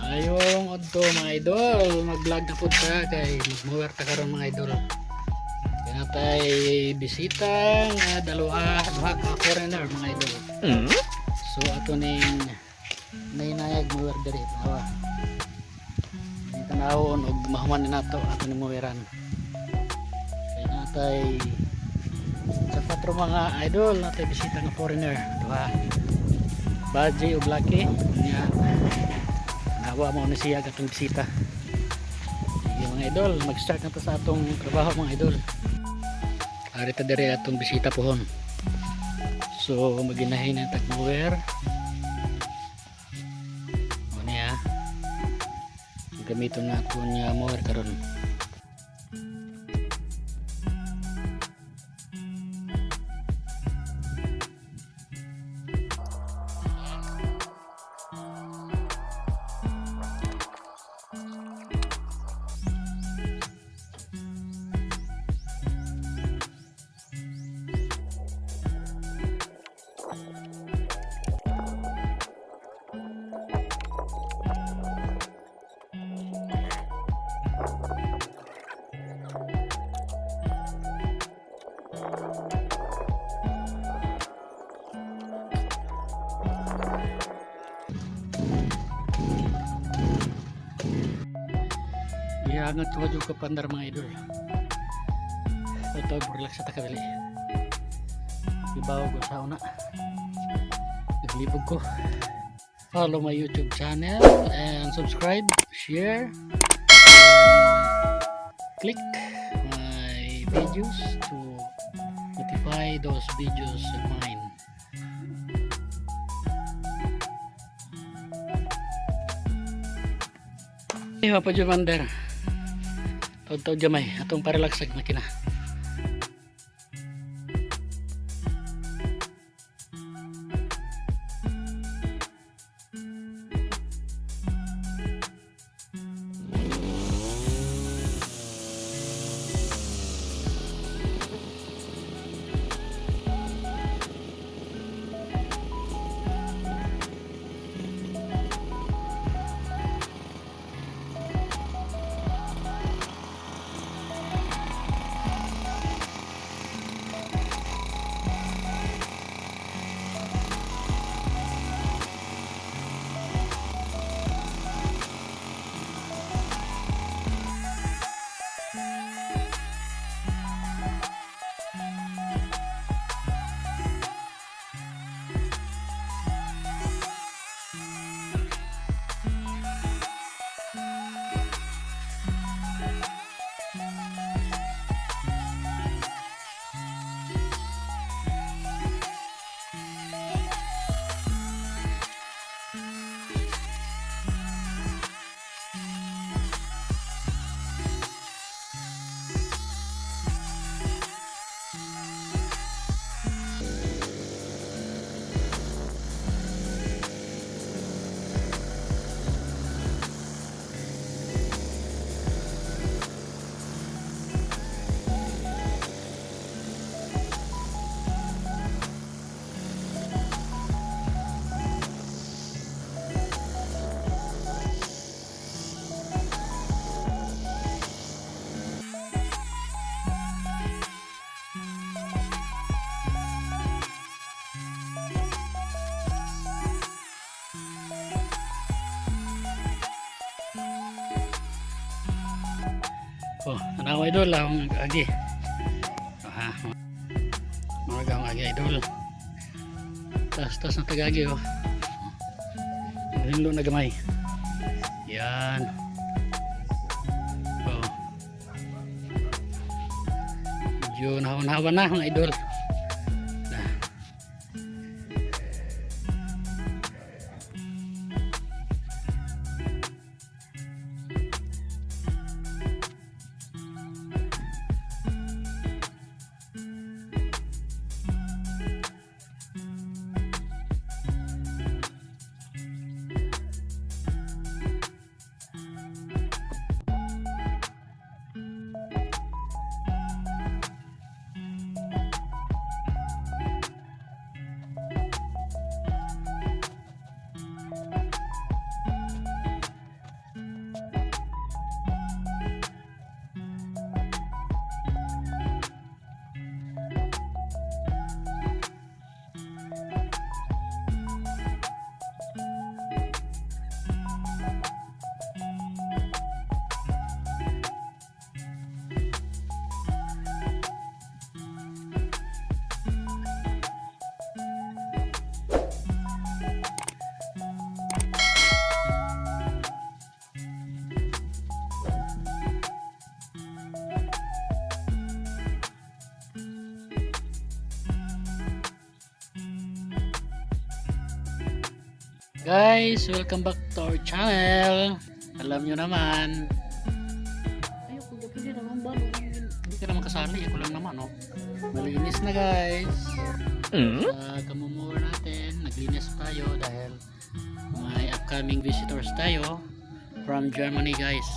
Maayong udto, mga idol, mag-vlog na pud ta kay mag-mower ta karon, mga idol. Kaya natay bisita nga dalawa, duha ka foreigner, mga idol. So ato ning nainayag mower diri, tanawa. Ni tanawon og mahuman ni nato ato ning moweran. Kay natay sa kwatro, mga idol, natay bisita nga foreigner, duha. Baji ug Lucky niya. Nawa mo ni siya katong bisita. Sige, mga idol, mag-start na ta sa atong trabaho, mga idol. Ari ta diri atong bisita pohon. So maginahin na tag mower. Mo niya. Gamiton na ato niya mower karon. Iangat ko jud kapandar, mga idol. Ito, relax sa takadali. Ibaw ko sa una. Naglibog ko. Follow my YouTube channel and subscribe, share, and click my videos to notify those videos of mine. Ay, pa Jumander. Taud-taud gamay atong parelax ag makina. Oh, tanawa, idol, akong agi. Aha. Mga akong agi, idol. Tas tas na tagagi oh. Hinlo na gamay. Yan. Oh. Medyo nahawan-hawan na, mga idol. Na. Guys, welcome back to our channel. Alam nyo naman. Ayoko, pwede naman ba? Hindi ka naman kasali, ako lang naman, oh. Malinis na, guys. Sa kamu-mower natin, naglinis tayo dahil may upcoming visitors tayo from Germany, guys.